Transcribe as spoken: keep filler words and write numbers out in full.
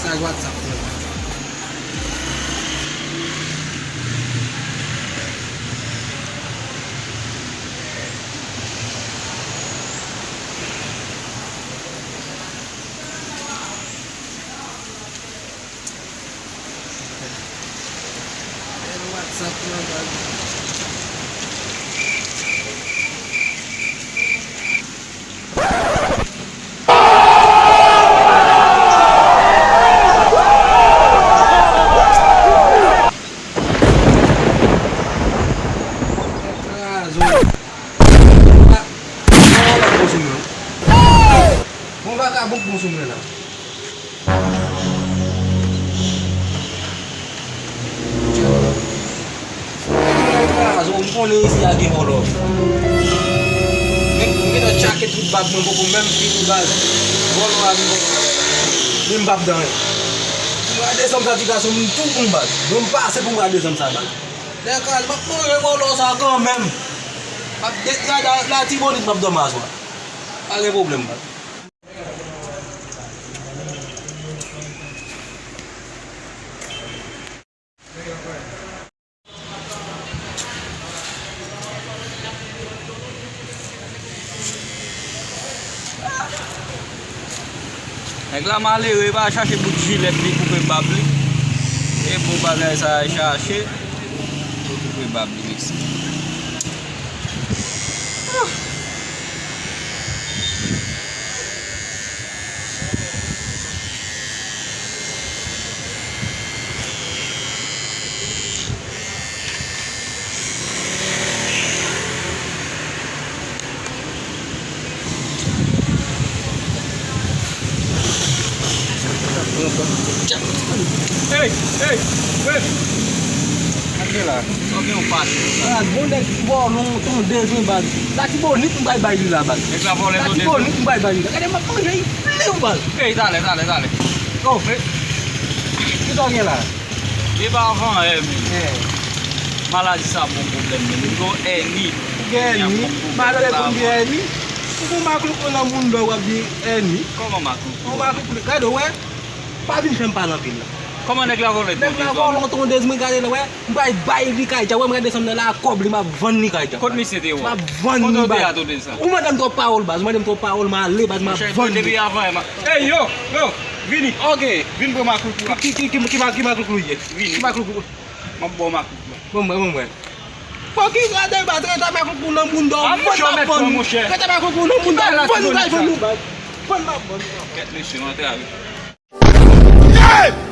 Mesaj WhatsApp mwen. Bèl WhatsApp nan baz. Kraze w. Bon vakabon sou mwen la. Kraze w, m konnen isi a gen vòlò. Men m gentan tchake tout bab mwen, poko menm fini baz. Vòlò a vin, men m p ap dan anyen. M rale zam sa ti gason, m tou pou m baz. Mwen m pase pou m rale zam sa baz. Lè kal, m ap manje vòlò sa kanmenm. M ap de-, la, la, Latibonit m ap dòmi aswè. Pa gen pwoblèm baz. Nèg la malere, pa chache bout jilèt li koupe bab li. E pou bagay sa a chache pou koupe bab li, mesye. Ey, ey, ey. Gade la. Sa gen yon pati. Ah, bon nèg ki vòlò, tondèz, wi, baz. Latibonit m pral bay li la, baz. Nèg la vòlè tondèz. Latibonit m pral bay li la. Gade, m ap manje, li fle w, baz. Ey, talè, talè, talè. Oh, men, kisa w gen la? Li pa van, eh, men. Eh. Maladi sa bon pwoblèm, men. Li gon èni. Ou gen èni? Malere pou l gen èni? Ou gon maklouklou nan moun dò w ap di èni? Kòman maklouklou? Ou maklouklou. Gade, w wè? Pa vin fè m pale anpil la. Kòman nèg la vòlè tondèz? Nèg la vòlè yon tondèz, mwen gade la, wè. M pral bay li kay Dja, wè, m gade sanm nan la, kòb li, m ap vann li kay Dja. Kot misye te ye? M ap vann li, baz. Ou mande m twòp pawòl, baz. Ou mande m twòp pawòl, m ale, baz, m ap vann li. Depi avan, ma-, ey, yo, yo, vini. Ok. Vin pran maklouklou a. Ki, ki, ki, ki ma-, ki maklouklou ye? Vini. Ki maklouklou? M ap ba w maklouklou a. Bon, mwen, bon, mwen. Bon, ki gade, baz, rete maklouklou nan moun dò. Ah, monchè, ou mèt pran, monchè. Rete maklouklou nan moun dò. Vann li, vann li, baz. Vann m ap vann li. Kèt, mesye, antre avè. Hey!